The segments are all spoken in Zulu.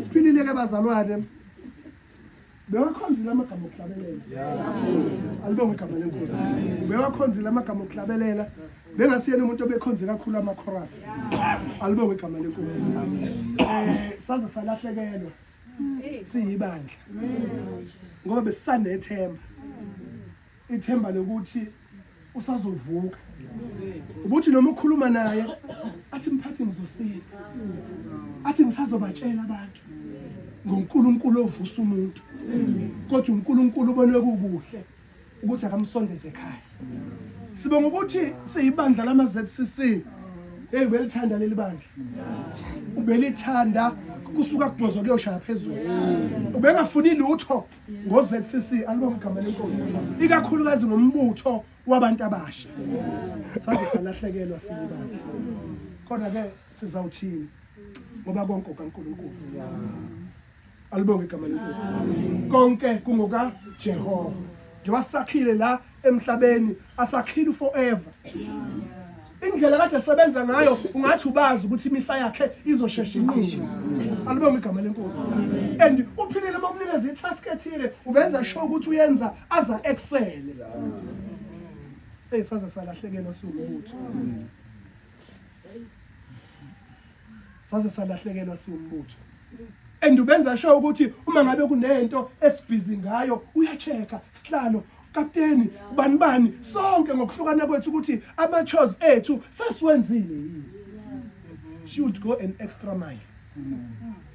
Siphilile ke bazalwane. Bewakhonzile amagama okuhlabelela. Alibonge igama lenkosi. Bewakhonzile amagama okuhlabelela. Bengasiyena umuntu obekhonze kakhulu ama chorus. Alibonge igama lenkosi. Eh saze salahlekelwa. Siyibandla. Ngoba besisanethemba. Ithemba lokuthi usazovuka ubuthi noma ukhuluma naye athi mphathi ngizosinda athi ngisazobatshela abantu ngoNkulunkulu ovusa umuntu kodwa uNkulunkulu ubonwe kukuhle ukuthi akamsondeze ekhaya. Sibonga ukuthi siyibandla lama ZCC. Hey, ubelithanda leli bandla, ubelithanda kusuka kubhozo kuyoshaya phezulu, ubengafuni lutho ngo-ZCC. Alibonge igama lenkosi, ikakhulukazi ngombutho wabantu abasha. Saze salahlekelwa siyibandla, kodwa-ke sizawuthini ngoba konke okaNkulunkulu. Alibonge igama lenkosi, konke kungokaJehova. Njengoba sakhile la emhlabeni, asakhile forever. Indlela kade esebenza ngayo, ungathi ubazi ukuthi imihla yakhe izoshesha inqume. Alibonge igama lenkosi. And uphilile, uma umnikeza i-task ethile, ubenza sure ukuthi uyenza aza excel. Hey, saze salahlekelwa siwumbutho, saze salahlekelwa siwumbutho. And ubenza sure ukuthi uma ngabe kunento esibhizi ngayo, uya-check-a sihlalo, kapteni, bani bani, sonke ngokuhlukana kwethu, ukuthi ama-chores ethu sesiwenzile yini. She would go an extra mile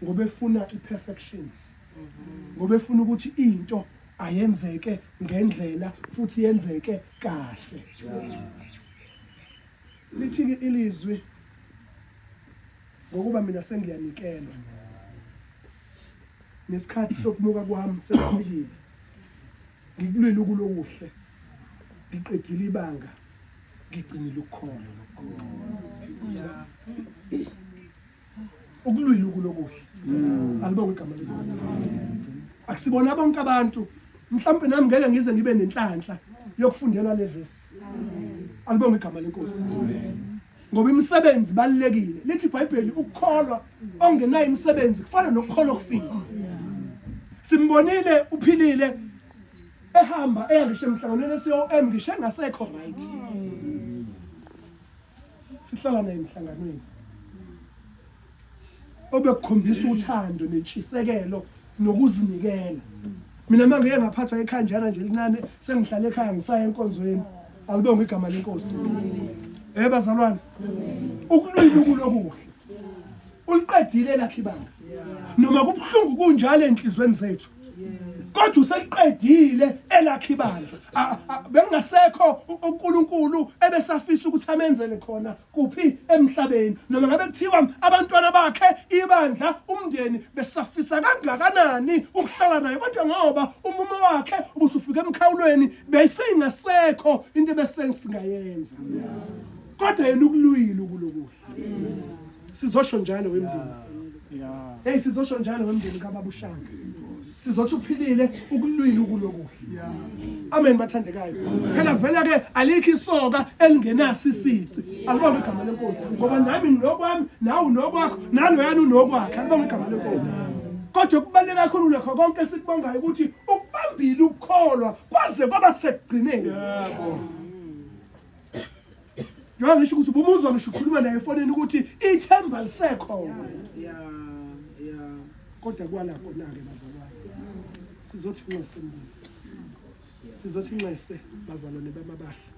ngoba efuna i-perfection, ngoba efuna ukuthi into ayenzeke ngendlela futhi yenzeke kahle. Lithi-ke ilizwi, "Ngokuba mina sengiyanikelwa, nesikhathi sokumuka kwami sesifikile. Ngikulwile ukulokuhle, ngiqedile ibanga, ngigcinile ukukholwa." Ukulwile ukulokuhle. Alibonge igama lenkosi. Akusibona bonke abantu, mhlawumbe nami ngeke ngize ngibe nenhlanhla yokufundelwa le verse. Alibonge igama lenkosi, ngoba imisebenzi ibalulekile. Lithi iBhayibheli, ukukholwa ongenayo imisebenzi kufana nokukholwa okufile. Simbonile uphilile ehamba eya ngisho emhlanganweni eCOM, ngisho engasekho right, sihlala naye emhlanganweni, obekukhombisa uthando nentshisekelo nokuzinikela. Mina uma ngike ngaphathwa ikhanjana nje elincane, sengihlala ekhaya, ngisaya enkonzweni. Alibonge igama lenkosi. Eh bazalwane, ukulwila ukulokuhle, uliqedile lakhe ibanga, noma kubuhlungu kunjalo enhlizweni zethu, kodwa useliqedile elakhe ibandla. Bengasekho uNkulunkulu ebesafisa ukuthi amenzele khona kuphi emhlabeni, noma ngabe kuthiwa abantwana bakhe, ibandla, umndeni besafisa kangakanani ukuhlala naye, kodwa ngoba umumo wakhe ubusufika emkhawulweni, beseyingasekho into ebesengisingayenza, kodwa yena ukulwile ukulokuhle. Sizosho njalo wemndeni. Hey, sizosho njalo wemndeni kababa uShanga, sizothi uphilile ukulwile ukulokuhle. Amen bathandekayo. Phela vele ke alikho isoka elingenaso isici. Alibonge igama lenkosi, ngoba nami nginokwami, nawe unokwakho, naloyana unokwakhe. Alibonge igama lenkosi. Kodwa kubaluleke kakhulu nakho konke esikubongayo ukuthi ukubambile ukukholwa kwaze kwaba sekugcineni. Njengoba ngisho ukuthi ubumuzwa ngisho ukhuluma naye efonini ukuthi ithemba lisekhona. Kodwa kwala kona-ke bazalwane, sizothi nxese mndeni, sizothi nxese bazalwane bamabahle.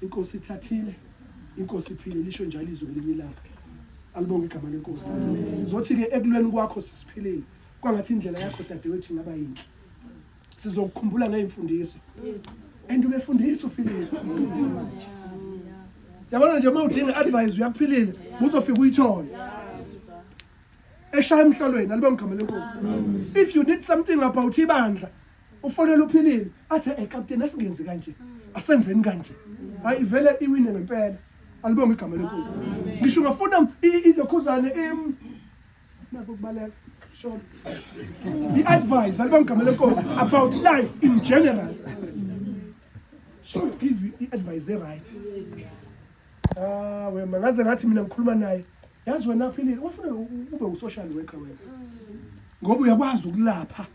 Inkosi ithathile, inkosi iphile, lisho njalo izwi ngelinye ilanga. Alibonge igama lenkosi. Sizothi-ke ekulweni kwakho sisiphilile, kwangathi indlela yakho dadewethu ingaba yinhle. Sizokukhumbula ngey'mfundiso, and ubefundisa uphilile. Yabona nje, uma udinga i-advice uyakuphilile, uzofika uyithole eshaya emhlolweni. Alibonge igama lenkosi. If you need something about ibandla, ufonele uphilile, athi, "Eh kapteni, asingenzi kanje, asenzeni kanje." Hayi, ivele iwine ngempela. Alibonge igama lenkosi. Ngisho ungafuna ilokhuzane, nakho kubaleka sure, i-advice, alibonge igama lenkosi, about life in general, she will give you i-advice e-right. Ah wema, ngaze ngathi mina ngikhuluma naye. Yazi wena philile, ufuna ube u-social worker wena. Ngoba uyakwazi ukulapha.